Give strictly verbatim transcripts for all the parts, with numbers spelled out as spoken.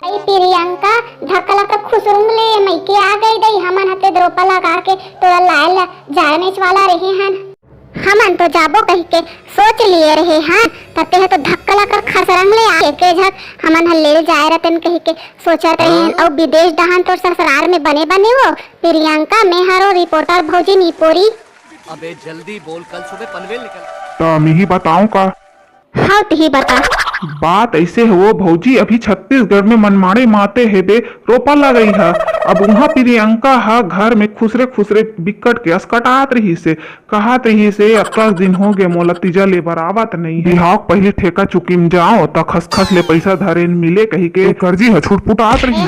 अई प्रियंका, धक्का लगा खुसरुम ले मइके आ गई दई। हमन हते रोपा लगा के तोला लाए ला जाए नेच वाला रहे हन। हमन तो जाबो कहिके सोच लिए रहे हन, त तेह तो धक्का लगा खसरंग ले आके झक हमन ह ले जाए रतन कहिके सोचत रहे हन। हाँ। अउ विदेश डहान तोर ससुरार में बने बने वो प्रियंका, मैं हरो रिपोर्टर भौजी निपोरी। अबे जल्दी बोल, कल सुबह पनवेल निकल। त हम ही बताऊं का? हाँ, तिही बता। बात ऐसे है वो भौजी, अभी छत्तीसगढ़ में मनमाड़े माते हे बे, रोपा लगई है। अब उहाँ प्रियंका हा घर में खुसरे खुसरे बिकट के असकटात रही से, कहत रही से, "अतका दिन हो गए मोला तीजा ले बरावत नहीं है। बिहाव के पहिली ठेका चुकी में जाओ, त खसखस ले पैसा धरे न मिले," कही के कर्जी ह छुटपुटात रही।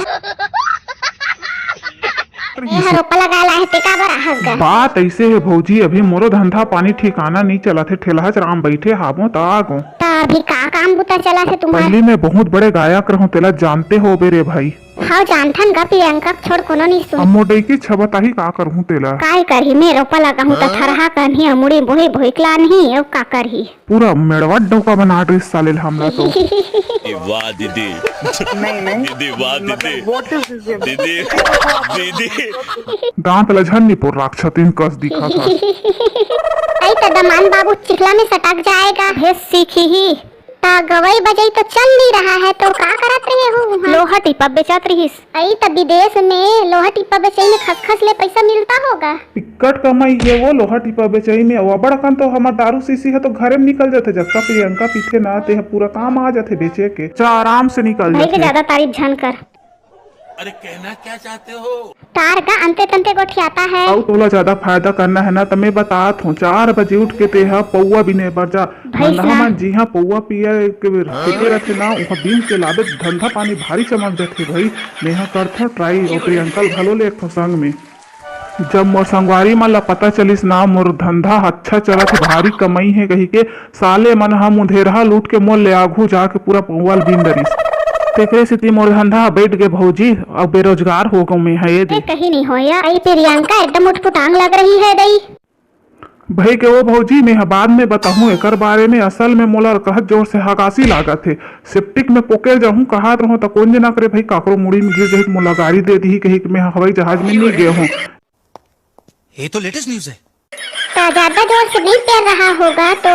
ए हर रोपा लगा ला है, ते का बर आहस गा? बात ऐसे है भौजी, अभी मोरो धंधा पानी ठिकाना नहीं चलत है, ठेलहा चराम बैठे हाबो त आगो। त अभी का काम बुता चलत है तुम्हार? पहले मैं बहुत बड़े गायक रहूं, तेला जानते हो बे रे भाई। हाँ जानथन गा, प्रियंका छोड़ कोनो नहीं सुन। अब मोर डैकी छबताही का करहूं तेला? काय करही, मैं रोपा लगाहूं त थरहा करही, अमुड़ी बोही भोइकला नहीं, अब का करही? पूरा मेड़वा डौका बना डरिस साले ल हमला तो। ए, वाह दीदी। नहीं, नहीं। दीदी, वाह मतलब, दीदी। What is this? दीदी, दीदी। दांत ल झन निपोर राक्षसिन कस दिखत हस। अई त दमान बाबू चिखला में सटक जाएगा। हे सीखी ही। ता गवई बजई तो चल नहीं रहा है, तो का करत रहे हो वहाँ? लोहा टीपा बेचत रहिस। अई त विदेश में लोहा टीपा बेचई में खसखस ले पैसा मिलता होगा। बिकट कमाई हे वो लोहा टीपा बेचई में। अउ अबड़ अकन तो हमर दारू शीशी हे तो घरे में निकल जाथे, जतका प्रियंका पीथे ना, ते ह पूरा काम आ जाथे बेचे के। चा आराम से निकल भाई के जाथे। ज्यादा तारीफ झन कर। अरे कहना क्या चाहते हो? तार का अंते तंते गोठियाता है। अउ तोला ज्यादा फायदा करना है ना, त मैं बतात हूँ, चार बजे उठ के ते ह पौवा बिने बर जा। भैंस धंधा ना। मन जिहाँ पौवा पिए के बेर खेते रथे ना, उहाँ बीन के लाबे, धंधा पानी भारी चमक जथे भाई। मेहा करथों try, अउ प्रियंका ल घलो ले एकथों संग में। जब मोर संगवारी मन ला पता चलिस ना, मोर धंधा ह अच्छा चलत हे, भारी कमई हे कहिके, साले मन ह मुधेरहा लूट के मोर ले आघू जाके पूरा पौवा ल बीन डरिस। तेकरे सेती मोर धंधा ह बइठ गे भौजी, अउ बेरोजगार हो गो मैं ह ए दे। कहीं नहीं होया, अई प्रियंका एकदम उठपुटांग लग रही है दई। भई के ओ भौजी, मैं ह बाद में बताहूँ एकर बारे में। असल में मोला कहत जोर से हगासी लागत हे। सेप्टिक में पोकेर जाहूँ कहत रहूँ त कोन जना करे भई, काकरो मुड़ी में गिर जाही त मोला गारी दे दिही कहिके मैं ह हवाई जहाज में नहीं गे हूँ। ये तो लेटेस्ट न्यूज़ है। त ज्यादा जोर से नहीं पेल रहा होगा तो,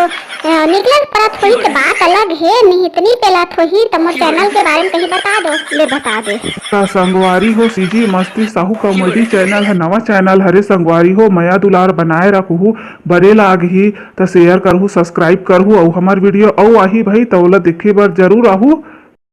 अ, निकलत परत होही त बात अलग हे, नहीं इतनी पेलत होही त मोर चैनल के बारे में कहीं बता दो। ले बता दे। त संगवारी हो, सीजी मस्ती साहू कॉमेडी चैनल ह, नवा चैनल हरे संगवारी हो, मया दुलार बनाए रखहू, बने लागही त शेयर करहू, सब्सक्राइब करहू, अउ हमर वीडियो अउ आही भई त ओला देखे बर जरूर आहू।